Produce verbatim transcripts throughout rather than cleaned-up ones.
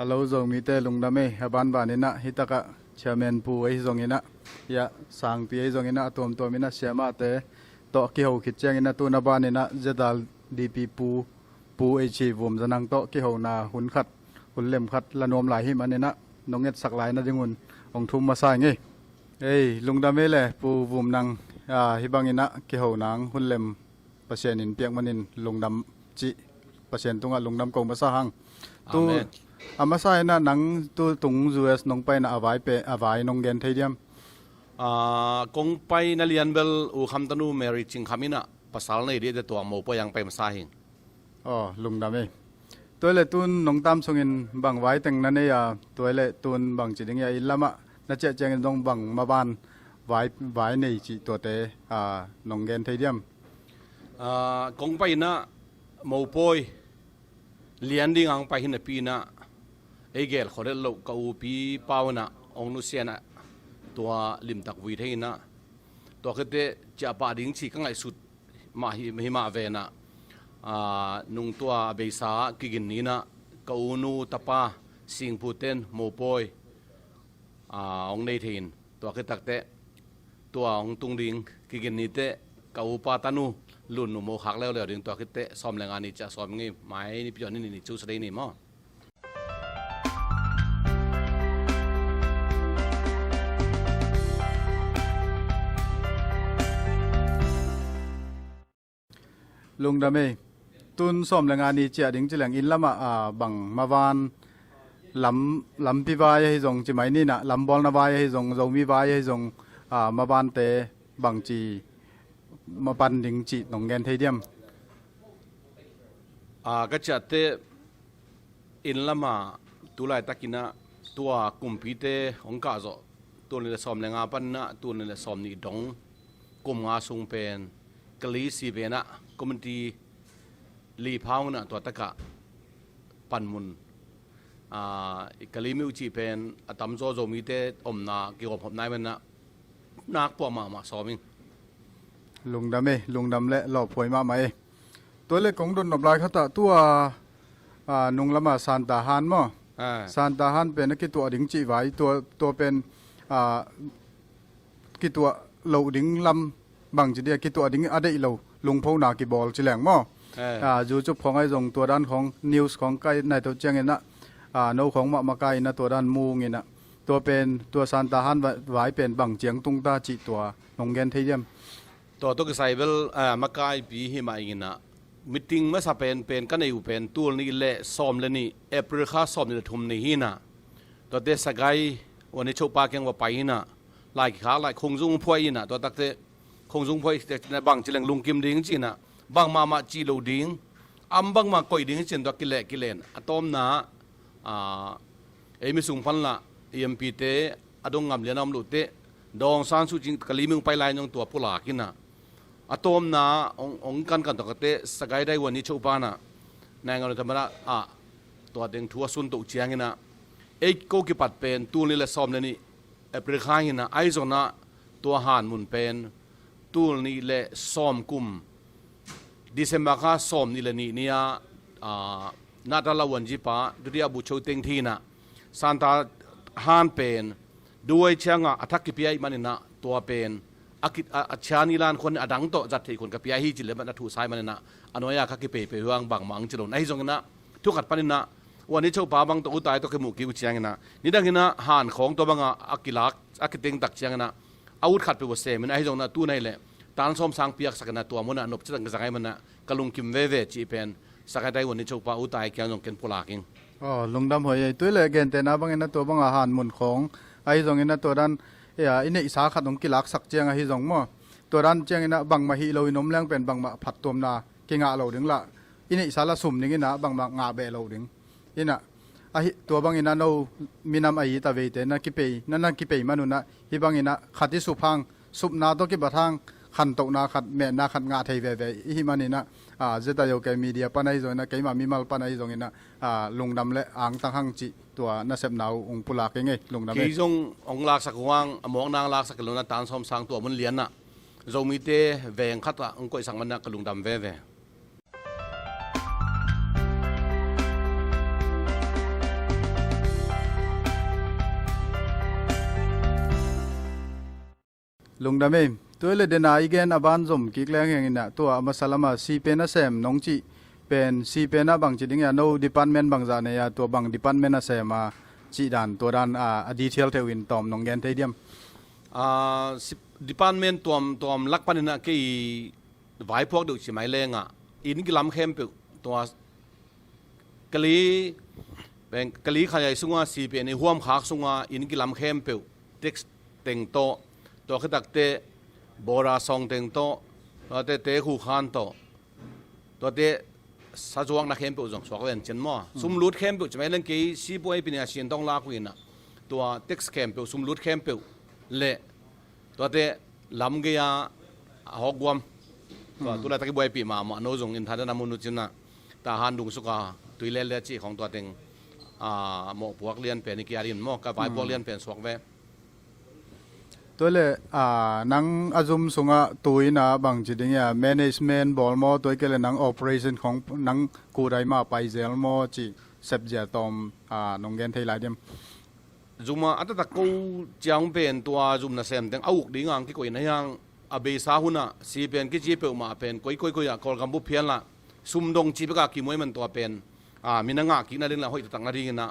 Hello, Zomite lungdam ei. A banbaninah hitakah chairman pu ahi zonginah, hiah sangpi ahi zonginah, a tuamtuaminah siamahte tawh kiho khit cianginah, tun a baninah Z R D P pu, pu H C Vum Za Nang tawh kihona hun khat, hun lem khat la nuam lai hi maninah, nong etsak lai nadingun hong thum masa ing ei. Ei, lungdam ei le, pu Vum Nang, a, hih banginah kiho nang hun lem Pasian in piak manin lungdam cih, Pasian tungah lungdam ko masa hang. Tu, Amen. A masa inah nang tu tung U S nong paina a vai pe, a vai nong gen thei diam? A, kong paina lian bel U Kham tanu Mary Cing Kham inah pasal nei dih te tua mopawi ang pai masa hing. Aw, lungdam ei. Tua le tun nong tam sungin bang vai teng na nei a, tua le tun bang ci ding ia, inn lamah na ciah ciangin zong bang maban vai, vai nei cih tuate, a, nong gen thei diam? A, kong pai inah mopawi lian ding ang pai hi napi inah ei gel khawlet loh ka upi Pau inah hong nusia inah tua limtak vui thei inah, tua khitteh ciahpah ding cih ka ngaihsut mah hi, hi mah ve inah, a, nung tua a beisa kigin ni inah ka unu tapa Singpu ten mopawi, a, hong nei thei in, tua khit takteh tua hong tung ding kigin ni teh ka upa tanu Lunnu mo khak leuleu ding, tua khitteh sawm le nga ni ciah sawm ngei mai ni pion ni ni cu sa dei ni maw. Lungdam ei. Tun sawm le nga ni ciah ding ci leng inn lamah, a, bang maban lam, lampi vai ahi zong ci mai ni inah, lambawlna vai ahi zong, Zomi vai ahi zong, a, mabante bangci maban ding cih nong gen thei diam? A, ka ciahte inn lamah tu laitakinah tua kumpite hong kahzawh, tul nih le sawm le nga paninah tul nih le sawm nih dong kum nga sung pen Kalay Civil inah community li phau inah tua takah panmun, a, Kalay Myo cih pen a tamzaw Zomite omna kigawmkhop nai maninah nakpuah mahmah sawm ing. Lungdam ei, lungdam le lawphuai mahmah ei. Tua le kong dot nop lai khatah tua, a, nung lama Santa Han maw? A. Santa Han pen a kituah ding cih vai, tua, tua pen, a, kituah loh ding lam bangci dia, kituah ding a deih lo lungphona kibawl ci leng maw? A, YouTube khawng ahi zong tua dan khawng, news khawng kai nai to cianginah, a, no khawng mah makai inah tua dan mung inah, tua pen, tua Santa Han vai, vai pen bang ciang tung ta cih tua nong gen thei diam? Tua tawh kisai bel, a, makaipi hi mah inginah, meeting masa pen, pen ka nei uh pen tul nih le sawm le nih, April kha sawm nih le thum ni hi inah, tuate Sagaing Vannichhopa kiang va pai inah, lai kikhak lai khungzung phuai inah, tua takteh khungzung phuai bang ci leng lungkim ding ci inah, bang mahmah cih lo ding, am bangmah koih ding ci in tua kileh kilen. A tawmna, a, ei mi sung pan lah E M P te a dong ngam lian a om loh teh, Daw Aung San Suu Kyi Kalay Myo pai lai nong tua pulak inah, a tawmna hong, hong kankan tawh ka teh Sagaing Daiwun ni choh panah naingan lo thamanah, a, tua teng thu a sun toh cianginah, ei ko kipat pen tul nih le sawm le nih April kha hi inah, ahi zonginah tua Han mun pen tul nih le sawm kum December kha sawm nih le nih ni-a, a, Natala Wanjipa Dudia Bucho teng thi inah, Santa Han pen duai ciangah a thak kipia ih maninah, tua pen a, a, a ciani lan khuan a dang tawh zat theih khuan ka pia hi ci le man a thuhsai maninah, a nuai-a kha kipeipei huang bangmah ang ci lo. Ahi zonginah thu khat paninah Wannichhopa bang tawh U Tai tawh kimuh kik uh cianginah, nidang inah Han khawng tua bangah a kilak, a kitengtak cianginah a ut khat peuh a sem inah, ahi zonginah tu nai leh tan sawm sang piaksak inah tua munah nop cidang ka za ngai manah ka lungkim veve cih pen Sagaing Daiwun ni choh pa U Tai kiang zong ken pulak ing. Aw, lungdam huai ei. Tui le gentehna bangin a tua banga Han mun khawng ahi zongin a tua dan, eh, i neihsa khat hong kilaksak ciang ahi zong maw, tua dan ciangin a bangmah hih lo in om leng pen bangmah phattuamna kingah lo ding lah, i neihsa la sum dingin a bangmah ngah beh lo ding. Inah, ahi, tua bangin a no minam a it a veite na kipei, na, na kipei manun a hih bangin a khat i sup hang, supna tawh kibat hang khantohna khat, metna khat ngah thei veve i hih manin a, a, Z I O K media pan ahi zongin a, keima mimal pan ahi zongin a, a, lungdam le angtang hang cih tua nasepna uh hong pulak ing ei, lungdam ei. Kei zong hong laksak uh hang, a mawkna hong laksak lo na tan sawm sang tua mun lian ah Zomite veng khat ah hong koihsak man ah ka lungdam veve. Lungdam ei. Tua le dena i gen a ban zom kik leng heng inah tua a masa lama sipen a sem nong cih pen sipen a bangci ding a no department bangzah nei a tua bang department a sem a cih dan tua dan a detail theuh in tawm nong gen thei diam? Department tuamtuam lak paninah kei vaipuak deuh ci mai lengah inn kilam khempeuh tua kali kali khaiai sunga sipen i huamkhak sunga inn kilam khempeuh text teng tawh tua khitakte bora sawng teng tawh tuate te khu khan tawh tuate sazuakna khempeuh zong suak ven cin maw? Sumlut khempeuh ci mai leng kei sipuai pini a sin tawng lak uh inah tua text khempeuh sumlut khempeuh le tuate lam gei a hawkguam tua tulaitak i buaipih mahmah no zong in thadana mun uh cinah tahan dungsuka tuilel le cih khawng tua teng mawhpuak lian pen i kiarin maw ka vaipuak lian pen suak ve. Tua le nang a zum sungah tuina bangci ding ia management bawl maw tua i ke le nang operation khawng nang kudai ma paizel maw cih sepzia tawm nong gen thei lai diam? Zuma a taktak ko ciang pen tua zum nasem teng a uk ding ang kikoihna hiang a beisa hunah sipen kici peuhmah pen koikoikoi ah Kawlgam bup phianlah sumdong ci beka kimuai man tua pen mi na ngah kikna ding le hoih taktak na dinginah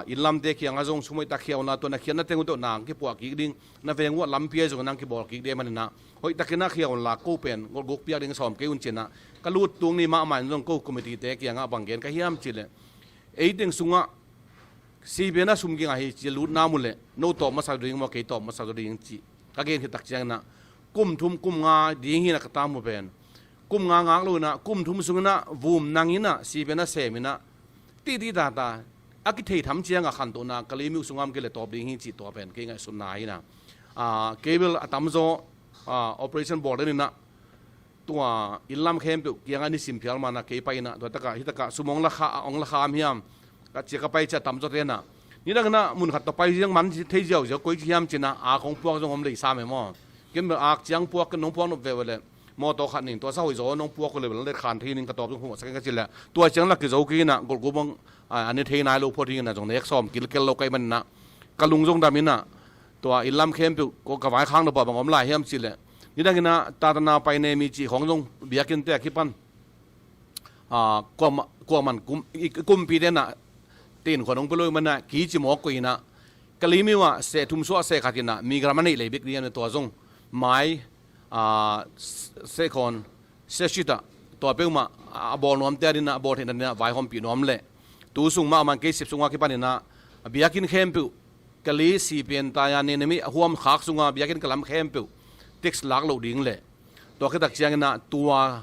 inn lamte kiangah zong sum hoihtak khiauna tua na khiatna teng uh teuh nang kipuah kik ding na veng uh ah lampi ah zong nang kibawl kik ding maninah hoihtakinah khiaun lak ko pen golguk piak ding sawm kei un cinah ka lut tung ni mahmah in zong ko committee te kiangah bang gen ka hiam cihleh ei teng sungah sipen a sum ging ahi ci lutna mu leh no tawp masa ding maw kei tawp masa ding ci ka gen khit tak cianginah kum thum kum nga ding hinah ka tam mu pen kum nga ngak lo inah kum thum sunginah vum nanginah sipen a seminah titi tata a kithei tham cianga khantohna kali miuh sungam kei le tawp ding hi cih tua pen kei ngaihsutna hinah kei bel a tamzaw operation bawl deninah tua inn lam khempeuh kiangah nisim phial manah kei pai inah tua takah hitakah sum ong lakha ong lakha am hiam ka cia ka pai cia tamzaw tenah nidanginah mun khat tua pai ziang man thei ziauziau koi ci hiam cinah ak hong puak zong om leisam e maw? Ken bel ak ciang puak ken nong puak nop veu le mawtaw khat ning tua sa hoih zaw nong puak uh le bel let khan thei ning ka tawp zong hong sak ing ka ci le tua ciang lak kizo kei inah golhgum bang a ne thei nai lo phot hinginah zong nek sawm kilkel lo kai maninah ka lung zong dam inah tua inn lam khempeuh ko ka vaikhak nop ah bang om lai hiam cihleh nidanginah tatana paine mi cih khawng zong biakinte a kipan kuaman kumpi tenah tin khua nong pelo manah kici mawk ko inah kali miuh ah seh thum suah seh khat inah mi gram a neih lei bik ding a tua zong mai sehkhawn sehsitah tua peuhmah a bawl nuamte a dinah a bawl theihna dinah vaihawmpih nuam leh tu sung mahmah kei sip sungah kipaninah a biakinn khempeuh kali sipen tai a nenemi a huam khak sunga biakinn kalam khempeuh text lak loh ding leh tua khitak cianginah tua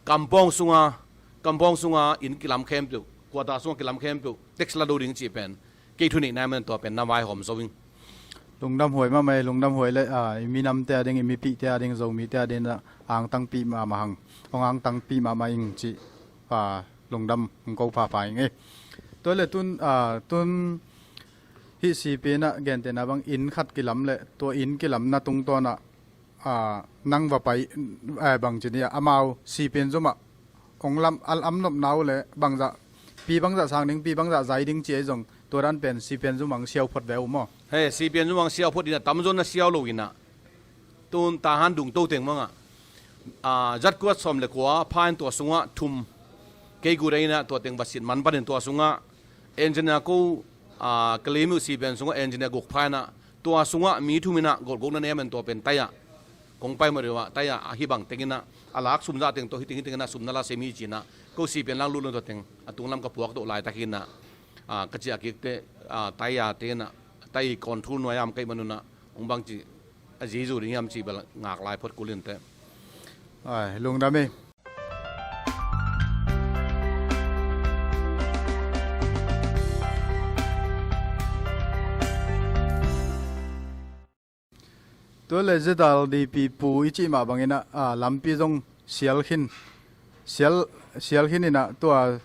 kampawng sunga kampawng sunga inn kilam khempeuh kuata sunga kilam khempeuh text la do ding cih pen kei thuneihna man tua pen na vaihawm zo ing. Lungdam huai mahmah ei lungdam huai le i minamte a ding i mipihte a ding Zomite a ding angtangpih mahmah hang hong angtangpih mahmah ing cih lungdam hong ko phapha ing ei. Tua le tun tun hih sipenah gentehna bang inn khat kilam le tua inn kilamna tungtawnah nang va pai bangci ni ah amau sipen zomah hong lam a lam nopna uh le bangzah pi bangzah sang ding pi bangzah zai ding ci ei zong tua dan pen sipen zomah hong siau phot ve uh maw? He sipen zomah hong siau phot inah tamzaw na siau lo inah tun tahan dungto teng mangah zatkuat sawm le kua phain tua sungah thum kei gurei inah tua teng va sit man panin tua sungah engineer ko kali miuh sipen sungah engineer guk phainah tua sungah mi thuminah golhgukna nemen tua pen taiah kong pai mawh deuh ah taiah a hibang tenginah a lak sumzah teng tawh hiting hitenginah sumna la sem hi cinah ko sipen lak lutlun tua teng a tunglam ka puak tawh laitak hinah ka ciah kikte taiah tenah tai control nuai am kaih manunah hong bangci a zizu ding hiam cih bel ngak lai phot kulin teh. Lungdam ei. Tua le zidal dipi pu i cih mah banginah lampi zong sial khin sial sial khin inah tua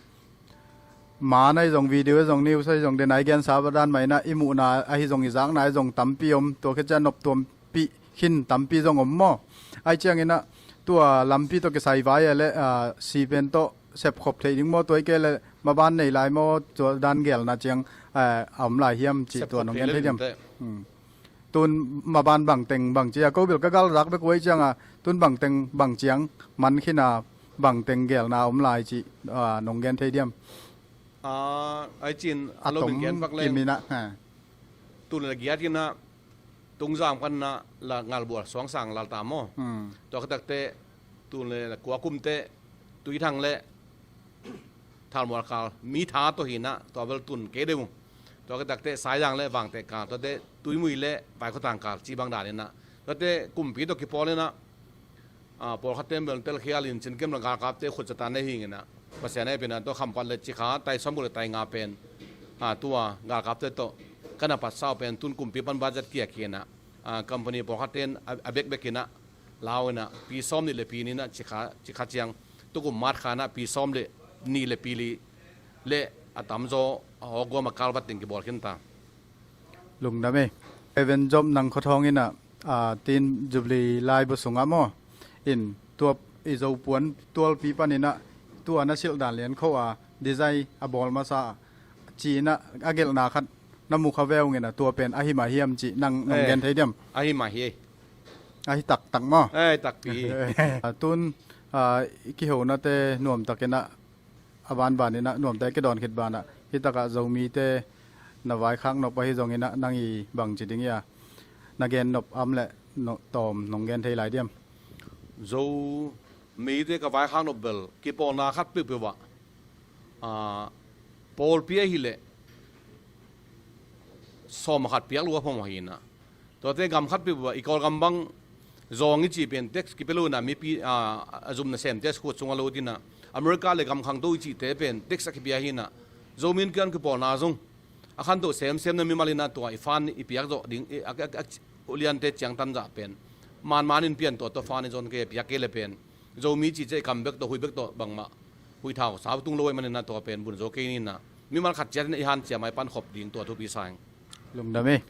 man ahi zong video ahi zong news ahi zong denai gensa dan mah inah i muhna ahi zong i zakna ahi zong tampi om tua khit ciah noptuampih khin tampi zong om maw? Ahi cianginah tua lampi tawh kisai vai a le sipen tawh sepkhop theih ding maw tua i ke le maban nei lai maw tua dan gelna ciang a om lai hiam cih tua nong gen thei diam? Tun maban bangteng bangci a, ko bel ka galzak bek uh ei cianga, tun bangteng bangciang man khina, bangteng gelna om lai cih, ah, nong gen thei diam? Ah, ai cin a lo min gen vak leng. Tun le giat ina tungzang panna la ngalbual suangsang lalta maw. Hmm. Tua khitakte tun le kua kumte tuithang le thalmual kal mi tha tawh hina, tua bel tun kei deuh. Tua khitakte saizang le vangte kal, tuate tuimui le vaikhotang kal ci bang dan ina, tuate kumpi tawh kipawl ina, ah, pawlkhatte bel telkhialin cinkem le galkapte khutcatan ne hingina, Pasian a epina tua khampat le cikha tai sawmguk le tai nga pen, ah, tua galkapte tawh kana patsau pen tun kumpi pan budget kiak hina, ah, company pawlkhatten a, a bekbek ina lau ina pi sawm nih le pi nina cikha, cikha ciang tukum mat khana pi sawm le nih le pi li le a tamzaw a hawkguam a kalvat ding kibawl khinta. Lungdam ei. Even Job nang khuathawng ina, ah, tin Jubilee laibu sunga maw, in tua i Zopuan tualpi panina tua na silh dan lian kho a design a bawl masa ci ina a gelhna khat na mu kha veu ngina, tua pen ahi mah hiam ci nang nong gen thei diam? Ahi mah hi. Ahi taktak maw? Ahi takpi hi. Ah, tun, ah, i kihonate nuamtak ina a banban ina nuamte kidawn khit bana hitakah Zomite na vaikhak nop ahi zongina nang i bangci ding ia na gen nop am le tawm nong gen thei lai diam? Zomite ka vaikhak nop bel kipawlna khat peuhpeuh ah, ah, pawlpi ahileh sawm a khat piak lua phom ahina. Tuate gam khat peuh ah i Kawlgam bang zawng i cih pen tax kipia lo ina mipi, ah, a zum nasem tax khut sung a lo tina, America le gam khangto i cihte pen tax a kipia hina. Zomi in kian kipawlna zong a khantoh semsem na mimal ina tua i fan i piak zawh ding, i, a, a, a, uliante ciangtan zah pen manman in pian tua tua fan i zon kei a piak kei le pen Zomi cih ciah i kam bek tawh, huih bek tawh bangmah huih thau sau tung lo ahih manina tua pen vun zo kei nina, mimal khat ciat ina i hanciam a i pankhop ding tua thupi sa ing. Lungdam ei.